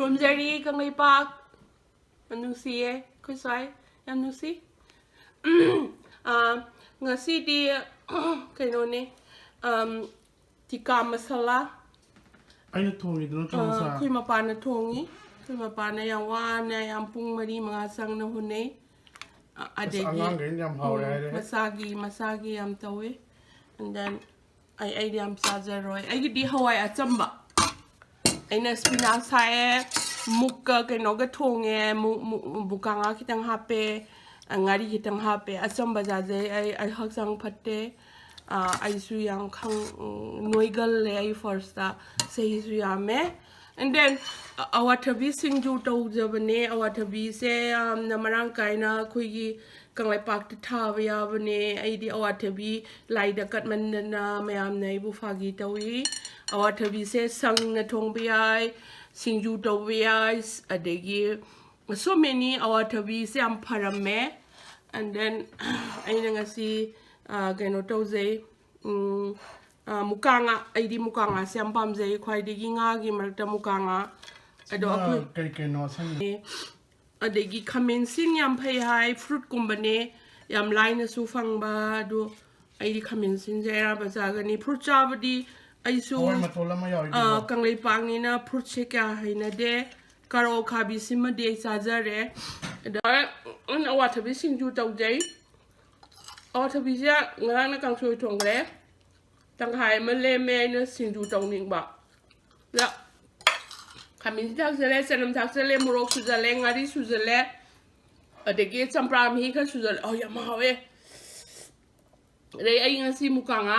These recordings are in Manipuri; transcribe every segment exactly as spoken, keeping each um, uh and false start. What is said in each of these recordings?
ꯈꯨꯔꯨꯝꯖꯔꯤ ꯀꯪꯂꯩꯄꯥꯛ꯫ ꯌꯥꯝ ꯅꯨꯡꯁꯤꯌꯦ ꯑꯩꯈꯣꯏ ꯁ꯭ꯋꯥꯏ꯫ ꯌꯥꯝ ꯅꯨꯡꯁꯤ꯫ ꯑꯥ, ꯉꯁꯤꯗꯤ ꯀꯩꯅꯣꯅꯦ, ꯑꯝ, ꯇꯤꯀꯥ ꯃꯁꯥꯂꯥ꯫ ꯑꯩꯅ ꯊꯣꯡꯉꯤꯗꯨ ꯅꯠꯇ꯭ꯔꯣ ꯑꯥ, ꯉꯁꯥꯏ? ꯑꯩꯈꯣꯏ ꯃꯄꯥꯅ ꯊꯣꯡꯉꯤ꯫ ꯑꯩꯈꯣꯏ ꯃꯄꯥꯅ ꯌꯥꯝ ꯋꯥꯅ, ꯌꯥꯝ ꯄꯨꯡ ꯃꯔꯤ ꯃꯉꯥ ꯆꯪꯅ ꯍꯣꯠꯅꯩ꯫ ꯑ-, ꯑꯁ, ꯑꯗꯒꯤ ꯑꯉꯥꯡꯈꯩꯅ ꯌꯥꯝ ꯍꯥꯎꯔꯦ ꯎꯝ, ꯍꯥꯏꯔꯦ꯫ ꯃꯁꯥꯒꯤ, ꯃꯁꯥꯒꯤ ꯌꯥꯝ ꯇꯧꯋꯦ꯫ And then ꯑꯩ, ꯑꯩꯗꯤ ꯌꯥꯝ ꯆꯥꯖꯔꯣꯏ꯫ ꯑꯩꯒꯤꯗꯤ ꯍꯋꯥꯏ ꯑꯆꯝꯕ꯫ ꯑꯩꯅ spinach ꯊꯥꯛꯑꯦ, ꯃꯨꯛꯀ ꯀꯩꯅꯣꯒ ꯊꯣꯡꯉꯦ, ꯃꯨ-, ꯃꯨ-, ꯃꯨꯀꯥ ꯉꯥ ꯈꯤꯇꯪ ꯍꯥꯞꯄꯦ, ꯑ, ꯉꯥꯔꯤ ꯈꯤꯇꯪ ꯍꯥꯞꯄꯦ꯫ ꯑꯆꯝꯕ ꯆꯥꯖꯩ ꯑꯩ, ꯑꯩ ꯍꯛꯆꯥꯡ ꯐꯠꯇꯦ꯫ ꯑ, ꯑꯩꯁꯨ ꯌꯥꯝ ꯈꯪ-, ꯎꯝ, ꯅꯣꯏꯒꯜꯂꯦ ꯑꯩ first꯫ ꯆꯍꯤꯁꯨ ꯌꯥꯝꯃꯦ꯫ And then, ꯑ-, ꯑꯋꯥꯊꯕꯤ ꯁꯤꯡꯖꯨ ꯇꯧꯖꯕꯅꯦ꯫ ꯑꯋꯥꯊꯕꯤꯁꯦ ꯌꯥꯝꯅ ꯃꯔꯥꯡ ꯀꯥꯏꯅ ꯑꯩꯈꯣꯏꯒꯤ ꯀꯪꯂꯩꯄꯥꯛꯇ ꯊꯥꯕ ꯌꯥꯕꯅꯦ꯫ ꯑꯩꯗꯤ ꯑꯋꯥꯊꯕꯤ ꯂꯥꯏꯗ ꯀꯠꯃꯟꯗꯅ ꯃꯌꯥꯝꯅ ꯑꯩꯕꯨ ꯐꯥꯒꯤ ꯇꯧꯏ꯫ ꯑꯋꯥꯊꯕꯤꯁꯦ ꯁꯪꯅ ꯊꯣꯡꯕ ꯌꯥꯏ, ꯁꯤꯡꯖꯨ ꯇꯧꯕ ꯌꯥꯏ, ꯑꯗꯒꯤ so many꯫ ꯑꯋꯥꯊꯕꯤꯁꯦ ꯌꯥꯝ ꯐꯔꯝꯃꯦ꯫ And then ꯑꯩꯅ ꯉꯁꯤ, ꯑ, ꯀꯩꯅꯣ ꯇꯧꯖꯩ, ꯎꯝ, ꯑ, ꯃꯨꯀꯥ ꯉꯥ꯫ ꯑꯩꯗꯤ ꯃꯨꯀꯥ ꯉꯥꯁꯦ ꯌꯥꯝ ꯄꯥꯝꯖꯩ, ꯈ꯭ꯋꯥꯏꯗꯒꯤ ꯉꯥꯒꯤ ꯃꯔꯛꯇ ꯃꯨꯀꯥ ꯉꯥ꯫ ꯑꯗꯣ ꯉꯥ ꯑꯩꯈꯣꯏ ꯀꯩ ꯀꯩꯅꯣ ꯑꯁꯪꯕ? ꯑꯗꯒꯤ ꯈꯥꯃꯦꯟ ꯁꯤꯟ ꯌꯥꯝ ꯐꯩ ꯍꯥꯏ, fruitꯀꯨꯝꯕꯅꯦ, ꯌꯥꯝ ꯂꯥꯏꯅꯁꯨ ꯐꯪꯕ꯫ ꯑꯗꯣ ꯑꯩꯗꯤ ꯈꯥꯃꯦꯟ ꯁꯤꯟꯁꯦ ꯑꯌꯥꯝꯕ ꯆꯥꯒꯅꯤ꯫ Fruit ꯆꯥꯕꯗꯤ ꯑꯩꯁꯨ, ꯍꯋꯥꯏ ꯃꯇꯣꯜ ꯑꯃ ꯑ, ꯌꯥꯎꯔꯤꯗꯨꯕꯣ? ꯀꯪꯂꯩꯄꯥꯛꯅꯤꯅ fruitꯁꯦ ꯀꯌꯥ ꯍꯩꯅꯗꯦ꯫ ꯀꯥꯔꯣꯠ ꯑꯈꯥꯕꯤꯁꯤꯃꯗꯤ ꯑꯩ ꯆꯥꯖꯔꯦ꯫ ꯑꯗ ꯑꯩꯅ ꯑꯋꯥꯊꯕꯤ ꯁꯤꯡꯖꯨ ꯇꯧꯖꯩ꯫ ꯑꯋꯥꯊꯕꯤꯁꯦ ꯉꯔꯥꯡꯅ ꯀꯥꯡꯁꯣꯏ ꯊꯣꯡꯈ꯭ꯔꯦ꯫ ꯇꯪꯈꯥꯏ ꯑꯃ ꯂꯦꯝꯃꯦ ꯑꯩꯅ ꯁꯤꯡꯖꯨ ꯇꯧꯅꯤꯡꯕ꯫ ꯑꯗ ꯈꯥꯃꯦꯟꯁꯤ ꯊꯥꯛꯆꯜꯂꯦ, ꯆꯅꯝ ꯊꯥꯛꯆꯜꯂꯦ, ꯃꯣꯔꯣꯛ ꯁꯨꯖꯜꯂꯦ, ꯉꯥꯔꯤ ꯁꯨꯖꯜꯂꯦ, ꯑꯗꯒꯤ ꯆꯝꯄ꯭ꯔꯥ ꯃꯍꯤ ꯈꯔ ꯁꯨꯖꯜꯂꯦ꯫ ꯑꯧ, ꯌꯥꯝ ꯍꯥꯎꯋꯦ꯫ ꯑꯗꯩ ꯑꯩ ꯉꯁꯤ ꯃꯨꯀꯥ ꯉꯥ꯫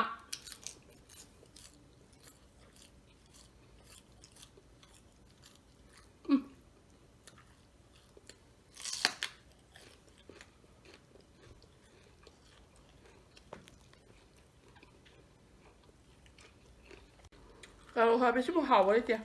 ꯎꯝ꯫ ꯀꯥꯔꯣꯠ ꯑꯈꯥꯕꯤꯁꯤꯕꯨ ꯍꯥꯎꯕ ꯂꯩꯇꯦ꯫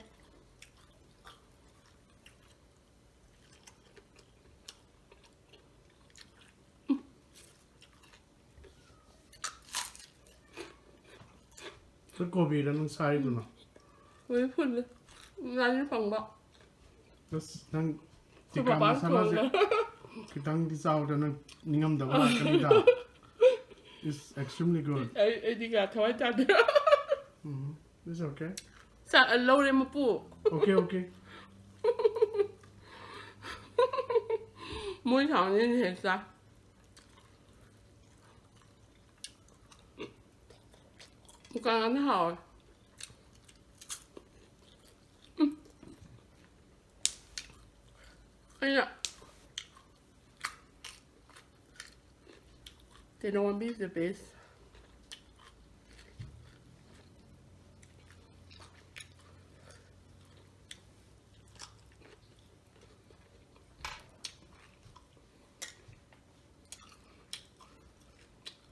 ꯁꯤ ꯀꯣꯕꯤꯔ ꯅꯪ ꯁꯥꯏꯗꯨꯅ? ꯂꯣꯏ ꯐꯨꯜꯂꯦ꯫ ꯉꯥꯔꯤ ꯐꯪꯕ꯫ ꯑꯁ, ꯅꯪ ꯑꯩꯈꯣꯏ ꯄꯥꯄꯥ ꯊꯣꯡꯉꯦ꯫ ꯈꯤꯇꯪꯗꯤ ꯆꯥꯎꯗ, ꯅꯪ ꯅꯤꯡꯉꯝꯗꯕ ꯂꯥꯛꯀꯅꯤꯗ. It's extremely good. ꯑꯩ ꯑꯩꯗꯤ ꯀꯌꯥ ꯊꯋꯥꯏ ꯇꯥꯗꯦ꯫ ꯎꯝ, it's okay. ꯆꯥ ꯂꯧꯔꯦ ꯃꯄꯨ꯫ Okay, okay. ꯃꯣꯏ ꯊꯥꯎꯅꯤꯅ ꯍꯦꯛ ꯆꯥ꯫ ꯗꯨꯀꯥꯟ ꯉꯥꯅꯨ ꯍꯥꯎꯋꯦ꯫ ꯎꯝ꯫ ꯑꯩꯅ ꯇꯦꯅꯧꯋꯥꯝꯕꯤ is the best꯫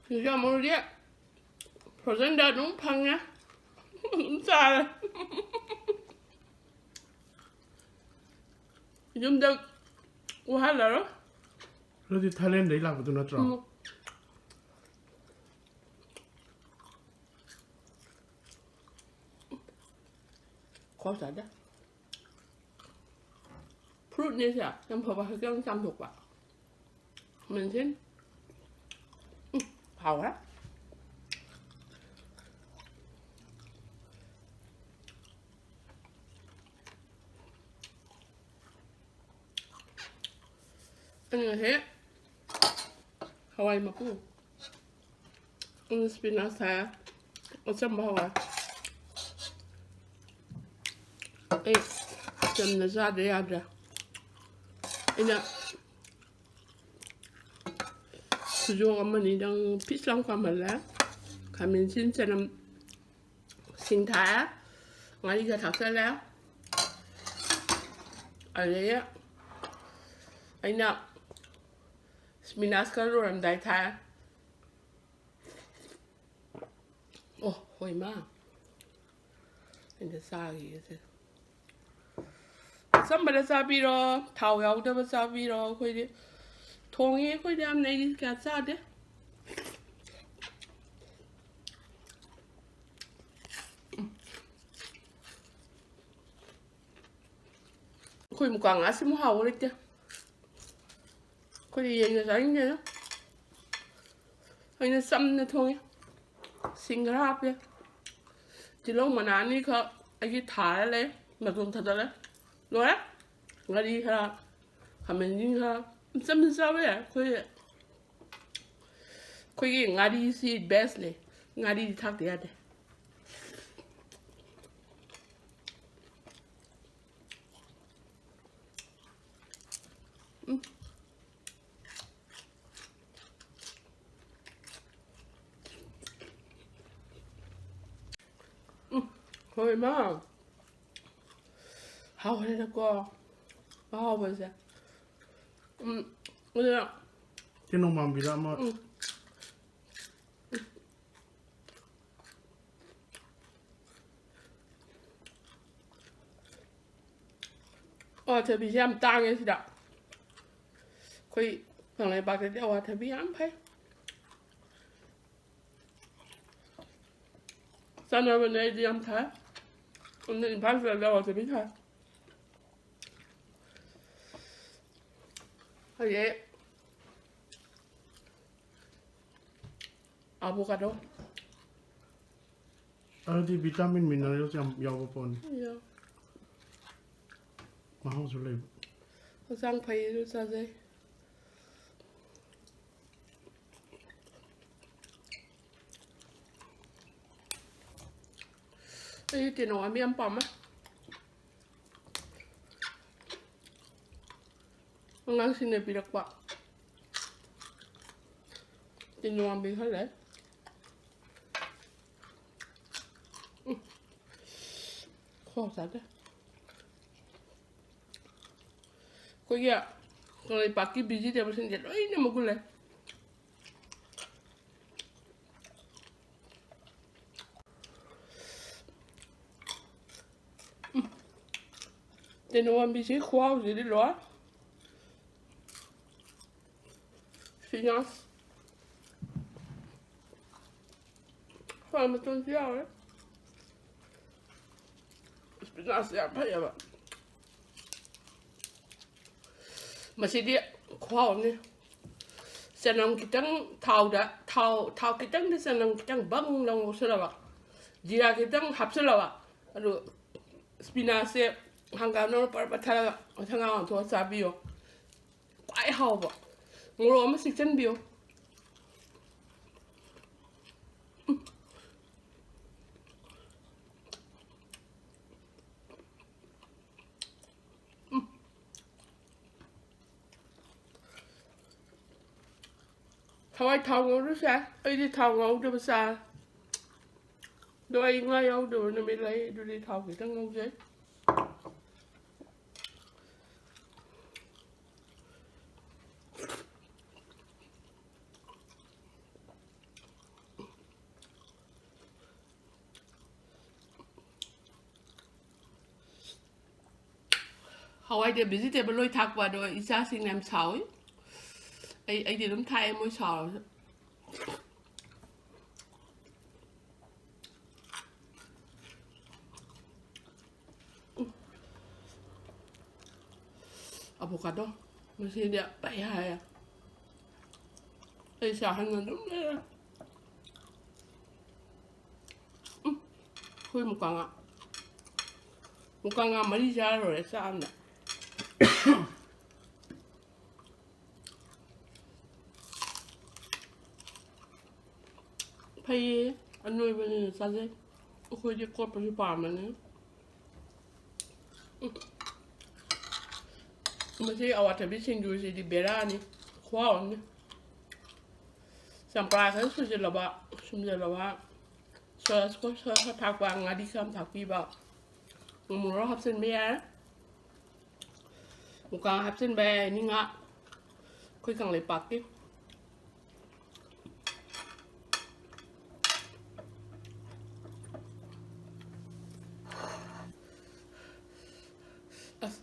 ꯁꯤꯡꯖꯥꯃꯨꯔꯗꯤ frozenꯗ ꯑꯗꯨꯝ ꯐꯪꯉꯦ꯫ ꯑꯗꯨꯝ ꯆꯥꯔꯦ꯫ ꯌꯨꯝꯗ ꯋꯥꯍꯜꯂꯔꯣꯏ꯫ ꯑꯗꯨꯗꯤ ꯊꯥꯏꯂꯦꯟꯗꯩ ꯂꯥꯛꯄꯗꯨ ꯅꯠꯇ꯭ꯔꯣ? ꯎꯝ꯫ ꯈꯣꯏ ꯆꯥꯗꯦ꯫ Fruitꯅꯦ ꯁꯦ, ꯌꯥꯝ ꯐꯕ, ꯍꯛꯆꯥꯡ ꯆꯥꯝꯊꯣꯛꯄ꯫ ꯃꯦꯟꯁꯤꯟ꯫ ꯎꯝ, ꯍꯥꯎꯔꯦ꯫ ꯑꯩꯅ ꯉꯁꯤ ꯍꯋꯥꯏ ꯃꯀꯨ, ꯎꯝ, spinach ꯊꯥꯏ, ꯑꯆꯝꯕ ꯍꯋꯥꯏ꯫ ꯑꯩ ꯆꯝꯅ ꯆꯥꯗ ꯌꯥꯗ꯭ꯔꯦ꯫ ꯑꯩꯅ ꯈꯨꯖꯣꯡ ꯑꯃꯅꯤꯗꯪ ꯄꯤꯁ ꯂꯥꯎ ꯀꯥꯝꯍꯜꯂꯦ꯫ ꯈꯥꯃꯦꯟ ꯑꯁꯤꯟ, ꯆꯅꯝ, ꯁꯤꯡ ꯊꯥꯛꯑꯦ, ꯉꯥꯔꯤ ꯈꯔ ꯊꯥꯛꯆꯜꯂꯦ꯫ ꯑꯗꯒꯤ ꯑꯩꯅ spinach ꯈꯔ ꯂꯣꯏꯔꯝꯗꯥꯏ ꯊꯥꯛꯑꯦ꯫ ꯑꯣ ꯍꯣꯏ ꯃꯥ, ꯑꯩꯅ ꯆꯥꯈꯤꯒꯦꯁꯦ꯫ ꯑꯆꯝꯕꯗ ꯆꯥꯕꯤꯔꯣ, ꯊꯥꯎ ꯌꯥꯎꯗꯕ ꯆꯥꯕꯤꯔꯣ꯫ ꯑꯩꯈꯣꯏꯗꯤ ꯊꯣꯡꯉꯤ, ꯑꯩꯈꯣꯏꯗꯤ ꯌꯥꯝꯅ, ꯑꯩꯗꯤ ꯀꯌꯥ ꯆꯥꯗꯦ꯫ ꯑꯩꯈꯣꯏ ꯃꯨꯀꯥ ꯉꯥꯁꯤꯃꯨꯛ ꯍꯥꯎꯕ ꯂꯩꯇꯦ꯫ ꯑꯩꯈꯣꯏꯗꯤ ꯌꯦꯟꯒ ꯆꯥꯅꯤꯡꯗꯦꯗ꯫ ꯑꯩꯅ ꯆꯝꯅ ꯊꯣꯡꯉꯦ꯫ ꯁꯤꯡ ꯈꯔ ꯍꯥꯞꯄꯦ꯫ ꯇꯤꯜꯍꯧ ꯃꯅꯥ ꯑꯅꯤꯈꯛ ꯑꯩꯒꯤ ꯊꯥꯔ ꯂꯩ꯫ ꯃꯇꯣꯟ ꯊꯥꯗꯠꯂꯦ꯫ ꯂꯣꯏꯔꯦ꯫ ꯉꯥꯔꯤ ꯈꯔ, ꯈꯥꯃꯦꯟ ꯑꯁꯤꯟ ꯈꯔ꯫ ꯆꯝꯅ ꯆꯥꯕ ꯌꯥꯏ꯫ ꯑꯩꯈꯣꯏ, ꯑꯩꯈꯣꯏꯒꯤ ꯉꯥꯔꯤꯁꯤ best ꯅꯦ꯫ ꯉꯥꯔꯤꯗꯤ ꯊꯥꯛꯇ ꯌꯥꯗꯦ꯫ ꯎꯝ꯫ ꯎꯝ꯫ ꯍꯣꯏ, ꯏꯃꯥ꯫ ꯍꯥꯎꯔꯦꯗꯀꯣ꯫ ꯑꯍꯥꯎꯕꯁꯦ꯫ ꯎꯝ꯫ ꯑꯗꯨꯅ ꯁꯤ ꯅꯣꯡꯃꯥꯡꯕꯤꯗ ꯑꯃ ꯎꯝ꯫ ꯑꯋꯥꯊꯕꯤꯁꯦ ꯌꯥꯝ ꯇꯥꯡꯉꯦ ꯁꯤꯗ꯫ ꯑꯩꯈꯣꯏ ꯀꯪꯂꯩꯄꯥꯛꯇꯗꯤ ꯑꯋꯥꯊꯕꯤ ꯌꯥꯝ ꯐꯩ꯫ ꯆꯥꯅꯕꯅꯦ ꯑꯩꯗꯤ ꯌꯥꯝ ꯊꯥꯏ꯫ ꯑꯗꯨꯅ ꯏꯝꯐꯥꯜ ꯆꯠꯂꯗꯤ ꯑꯋꯥꯊꯕꯤ ꯊꯥꯏ꯫ ꯑꯗꯩ avocado꯫ ꯑꯗꯨꯗꯤ vitamin minerals ꯌꯥꯝ ꯌꯥꯎꯕ ꯄꯣꯠꯅꯤ꯫ ꯌꯥꯎ꯫ ꯃꯍꯥꯎꯁꯨ ꯂꯩꯕ꯫ ꯍꯛꯆꯥꯡ ꯐꯩ ꯑꯗꯨ ꯆꯥꯖꯩ꯫ ꯑꯩꯗꯤ ꯇꯦꯅꯧꯋꯥꯟꯕꯤ ꯌꯥꯝ ꯄꯥꯝꯃꯦ꯫ ꯑꯉꯥꯡꯁꯤꯡꯅ ꯄꯤꯔꯛꯄ ꯇꯦꯅꯧꯋꯥꯟꯕꯤ ꯈꯔ ꯂꯩ꯫ ꯎꯝ꯫ ꯈꯨꯍꯥꯎ ꯆꯥꯗꯦ꯫ ꯑꯩꯈꯣꯏꯒꯤ ꯀꯪꯂꯩꯄꯥꯛꯀꯤ vegetable ꯁꯤꯡꯁꯦ ꯂꯣꯏꯅ ꯃꯒꯨꯟ ꯂꯩ꯫ ꯎꯝ꯫ ꯇꯦꯅꯧꯋꯥꯟꯕꯤꯁꯤ ꯈꯨꯍꯥꯎꯁꯤꯗꯤ ꯂꯣꯏꯔꯦ꯫ Spinach꯫ ꯍꯣꯏ, ꯃꯇꯣꯟꯁꯨ ꯌꯥꯎꯔꯦ꯫ Spinach ꯁꯦ ꯌꯥꯝ ꯐꯩꯌꯦꯕ꯫ ꯃꯁꯤꯗꯤ ꯈꯨꯍꯥꯎ ꯑꯃꯅꯤ꯫ ꯆꯅꯝ ꯈꯤꯇꯪ ꯊꯥꯎꯗ, ꯊꯥꯎ, ꯊꯥꯎ ꯈꯤꯇꯪꯗ ꯆꯅꯝ ꯈꯤꯇꯪ ꯕꯪ ꯂꯥꯎ ꯉꯧꯁꯜꯂꯕ, ꯖꯤꯔꯥ ꯈꯤꯇꯪ ꯍꯥꯞꯆꯜꯂꯕ, ꯑꯗꯨ ꯁ꯭ꯄꯤꯅꯥꯁꯁꯦ ꯍꯪꯒꯥꯝꯗꯧꯅ ꯄꯔ ꯄꯠꯊꯔꯒ ꯃꯊꯪ ꯉꯥ ꯑꯣꯟꯊꯣꯛꯑ ꯆꯥꯕꯤꯌꯣ꯫ ꯈ꯭ꯋꯥꯏ ꯍꯥꯎꯕ꯫ ꯃꯣꯔꯣꯛ ꯑꯃ ꯆꯤꯛꯆꯟꯕꯤꯌꯨ꯫ ꯍꯋꯥꯏ ꯊꯥꯎ ꯉꯧꯔꯁꯨ ꯌꯥꯏ꯫ ꯑꯩꯗꯤ ꯊꯥꯎ ꯉꯧꯗꯕ ꯆꯥꯔꯦ꯫ ꯑꯗꯣ ꯑꯩ ꯉꯥ ꯌꯥꯎꯗꯕ ꯅꯨꯃꯤꯠ ꯂꯩ, ꯑꯗꯨꯗꯤ ꯊꯥꯎ ꯈꯤꯇꯪ ꯉꯧꯖꯩ꯫ ꯍꯋꯥꯏꯗ vegetable ꯂꯣꯏ ꯊꯥꯛꯄ, ꯑꯗꯣ ꯏꯆꯥꯁꯤꯡꯅ ꯌꯥꯝ ꯁꯥꯎꯏ꯫ ꯑꯩ, ꯑꯩꯗꯤ ꯑꯗꯨꯝ ꯊꯥꯛꯑꯦ ꯃꯣꯏ ꯁꯥꯎꯔꯁꯨ꯫ Avocado ꯉꯁꯤꯗꯤ ꯐꯩ ꯍꯥꯏꯌꯦ꯫ ꯑꯩ ꯆꯥꯍꯟꯅ ꯑꯗꯨꯝ ꯂꯩꯔꯦ꯫ ꯎꯝ, ꯑꯩꯈꯣꯏ ꯃꯨꯀꯥ ꯉꯥ, ꯃꯨꯀꯥ ꯉꯥ ꯃꯔꯤ ꯆꯥꯔ ꯂꯣꯏꯔꯦ ꯆꯥꯛ ꯑꯝꯗ꯫ ꯐꯩꯌꯦ, ꯑꯅꯣꯏꯕꯅꯤꯅ ꯆꯥꯖꯩ꯫ ꯑꯩꯈꯣꯏꯗꯤ ꯀꯣꯠꯄꯁꯨ ꯄꯥꯝꯕꯅꯤ꯫ ꯎꯝ꯫ ꯃꯁꯤ ꯑꯋꯥꯊꯕꯤ ꯁꯤꯡꯖꯨꯁꯤꯗꯤ ꯕꯦꯔꯥꯅꯤ, ꯈꯨꯍꯥꯎ ꯑꯃꯅꯤ꯫ ꯆꯝꯄ꯭ꯔꯥ ꯈꯔ ꯁꯨꯖꯤꯜꯂꯕ, ꯁꯨꯝꯖꯤꯜꯂꯕ, soya sauce ꯈꯔ ꯊꯥꯛꯄ, ꯉꯥꯔꯤ ꯈꯔ ꯊꯥꯛꯄꯤꯕ, ꯎ ꯃꯣꯔꯣꯛ ꯍꯥꯞꯆꯤꯟꯕ ꯌꯥꯏ꯫ ꯃꯨꯀꯥ ꯍꯥꯞꯆꯤꯟꯕ ꯌꯥꯏ, ꯅꯤꯡꯉꯥ ꯑꯩꯈꯣꯏ ꯀꯪꯂꯩꯄꯥꯛꯀꯤ꯫ ꯑꯁ,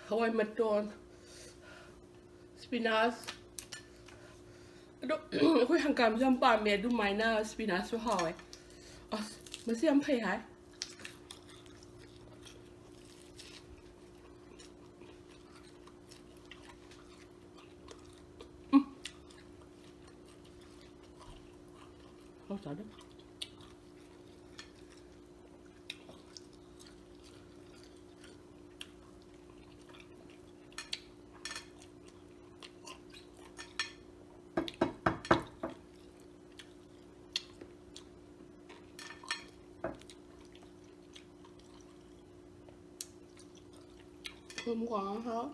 ꯍꯋꯥꯏ ꯃꯇꯣꯟ, spinach꯫ ꯑꯗꯣ ꯑꯩꯈꯣꯏ ꯍꯪꯒꯥꯝꯁꯨ ꯌꯥꯝ ꯄꯥꯝꯃꯦ, ꯑꯗꯨꯃꯥꯏꯅ spinachꯁꯨ ꯍꯥꯎꯋꯦ꯫ ꯑꯁ, ꯃꯁꯤ ꯌꯥꯝ ꯐꯩ ꯍꯥꯏ꯫ ꯆꯥꯗꯦ꯫ ꯊꯨꯝ ꯀꯣ ꯍꯥꯎ꯫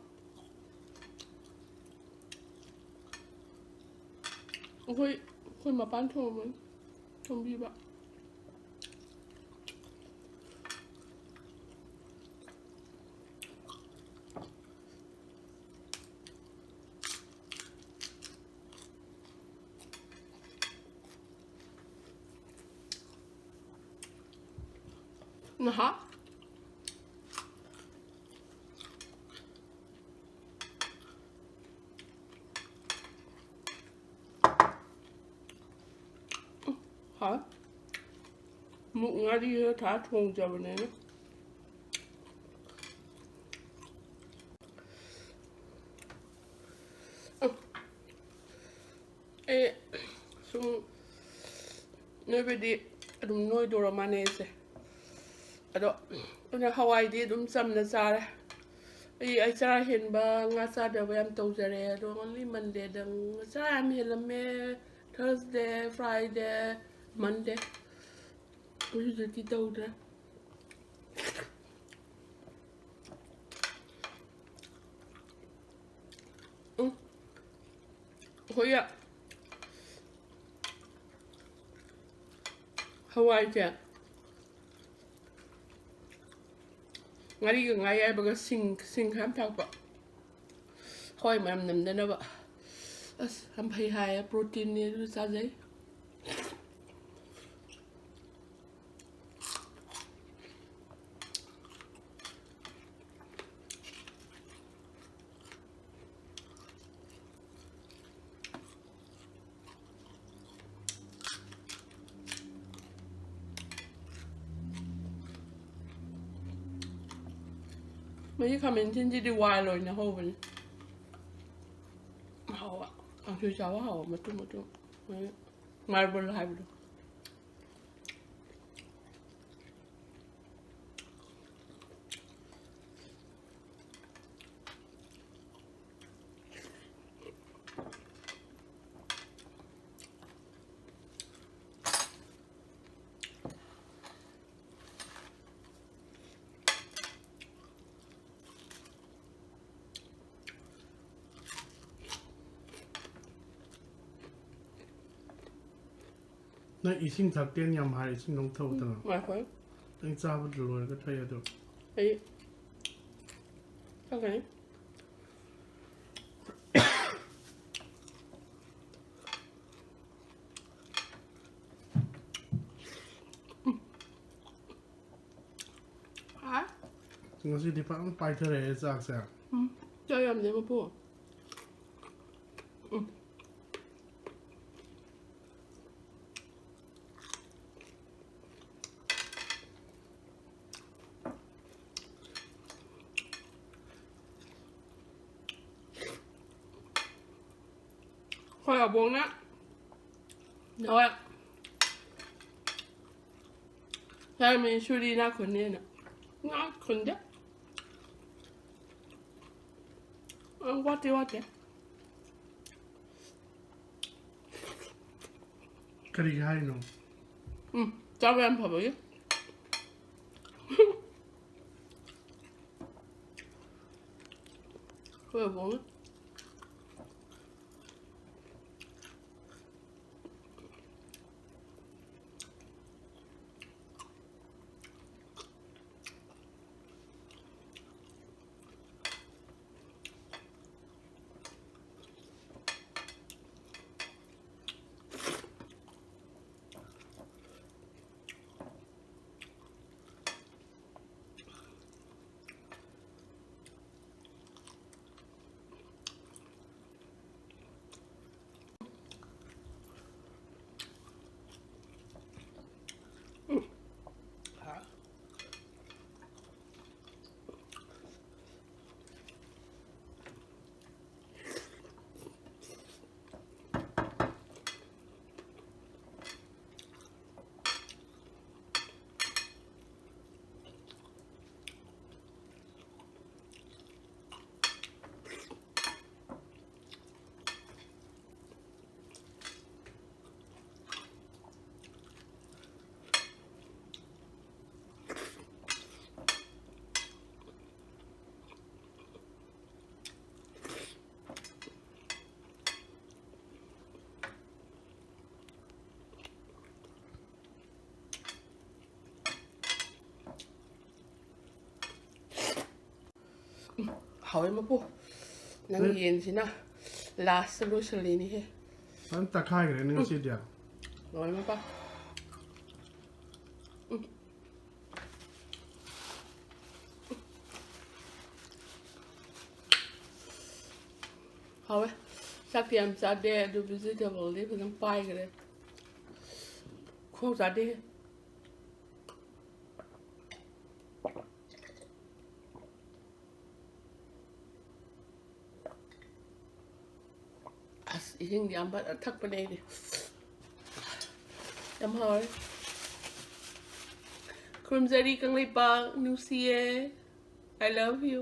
ꯑꯩꯈꯣꯏ ꯑꯩꯈꯣꯏ ꯃꯄꯥꯟ ꯊꯣꯡꯕꯅꯤ ꯊꯣꯡꯕꯤꯕ꯫ ꯅꯍꯥ꯫ ꯍꯥꯎ꯫ ꯃꯨꯛ ꯉꯥꯔꯤꯒ ꯊꯥ ꯊꯣꯡꯖꯕꯅꯤꯅ꯫ ꯑꯩ ꯁꯨꯝ ꯅꯣꯏꯕꯗꯤ ꯑꯗꯨꯝ ꯅꯣꯏꯗꯧꯔ ꯃꯥꯟꯅꯩ ꯑꯩꯁꯦ꯫ ꯑꯗꯣ ꯑꯩꯅ ꯍꯋꯥꯏꯗꯤ ꯑꯗꯨꯝ ꯆꯝꯅ ꯆꯥꯔꯦ꯫ ꯑꯩ ꯑꯩ ꯆꯔꯥ ꯍꯦꯟꯕ, ꯉꯥ ꯆꯥꯗꯕ ꯌꯥꯝ ꯇꯧꯖꯔꯦ꯫ ꯑꯗꯣ only Mondayꯗ ꯆꯔꯥ ꯌꯥꯝ ꯍꯦꯜꯂꯝꯃꯦ꯫ Thursday, Friday, Monday꯫ ꯍꯧꯖꯤꯛꯇꯤ ꯇꯧꯗ꯭ꯔꯦ꯫ ꯎꯝ꯫ ꯑꯩꯈꯣꯏꯒꯤ ꯍꯋꯥꯏꯁꯦ ꯉꯥꯔꯤꯒ ꯉꯥ ꯑꯌꯥꯏꯕꯒ ꯁꯤꯡ, ꯁꯤꯡ ꯈꯔ ꯌꯥꯝ ꯊꯥꯛꯄ꯫ ꯍꯋꯥꯏ ꯃꯅꯝ ꯅꯝꯗꯅꯕ꯫ ꯑꯁ, ꯌꯥꯝ ꯐꯩ ꯍꯥꯏꯌꯦ, proteinꯅꯦ ꯑꯗꯨ ꯆꯥꯖꯩ꯫ ꯃꯁꯤ ꯈꯥꯃꯦꯟ ꯑꯁꯤꯟꯁꯤꯗꯤ wild ꯑꯣꯏꯅ ꯍꯧꯕꯅꯤ꯫ ꯍꯥꯎꯕ꯫ ꯀꯥꯡꯁꯣꯏ ꯆꯥꯕ ꯍꯥꯎꯕ, ꯃꯇꯨꯝ ꯃꯇꯨꯝ꯫ Marble ꯍꯥꯏꯕꯗꯣ꯫ ꯅꯪ ꯏꯁꯤꯡ ꯊꯛꯇꯦꯅ ꯌꯥꯝ ꯍꯥꯏ, ꯏꯁꯤꯡ ꯑꯃꯨꯛ ꯊꯛꯎꯗꯅ꯫ ꯉꯥꯏꯈꯣ꯫ ꯅꯪ ꯆꯥꯕ ꯂꯣꯏꯔꯒ ꯊꯛꯑꯦ ꯑꯗꯣ꯫ ꯑꯩ ꯆꯠꯈ꯭ꯔꯅꯤ꯫ ꯍꯥ? ꯉꯁꯤꯗꯤ ꯐꯖꯅ ꯄꯥꯏꯊꯔꯛꯑꯦ ꯆꯥꯛꯁꯦ꯫ ꯎꯝ, ꯆꯥꯛ ꯌꯥꯝꯗꯦ ꯃꯄꯨ꯫ ꯎꯝ꯫ ꯑꯩꯈꯣꯏ ꯑꯕꯣꯛꯅ ꯅꯋꯥ ꯆꯥꯔꯝꯃꯤ ꯁꯨꯔꯤ ꯏꯅꯥꯛ ꯈꯨꯟꯅꯦꯅ꯫ ꯏꯅꯥꯛ ꯈꯨꯟꯗꯦ꯫ ꯑ, ꯋꯥꯠꯇꯦ, ꯋꯥꯠꯇꯦ꯫ ꯀꯔꯤꯒꯤ ꯍꯥꯏꯅꯣ? ꯎꯝ, ꯆꯥꯕ ꯌꯥꯝ ꯐꯕꯒꯤ꯫ ꯑꯩꯈꯣꯏ ꯑꯕꯣꯛꯅ꯫ ꯍꯥꯎꯋꯦ ꯃꯄꯨ꯫ ꯅꯪꯒꯤ ꯌꯦꯟꯁꯤꯅ ꯂꯥꯁꯇ ꯂꯣꯏꯁꯤꯜꯂꯤꯅꯤꯍꯦ꯫ ꯐꯖꯅ ꯇꯛꯈꯥꯏꯈ꯭ꯔꯦꯅꯦ ꯉꯁꯤꯗꯤ꯫ ꯂꯣꯏꯔꯦ ꯃꯄꯥ꯫ ꯎꯝ꯫ ꯍꯥꯎꯋꯦ꯫ ꯆꯥꯛꯇꯤ ꯌꯥꯝ ꯆꯥꯗꯦ ꯑꯗꯨ vegetableꯗꯤ ꯐꯖꯅ ꯄꯥꯏꯈ꯭ꯔꯦ꯫ ꯈꯣꯡ ꯆꯥꯗꯦ꯫ ꯑꯁ, ꯏꯁꯤꯡꯗꯤ ꯌꯥꯝ ꯐꯖꯅ ꯊꯛꯄꯅꯦ ꯑꯩꯗꯤ꯫ ꯌꯥꯝ ꯍꯥꯎꯔꯦ꯫ ꯈꯨꯔꯨꯝꯖꯔꯤ ꯀꯪꯂꯩꯄꯥꯛ, ꯅꯨꯡꯁꯤꯌꯦ꯫ I love you꯫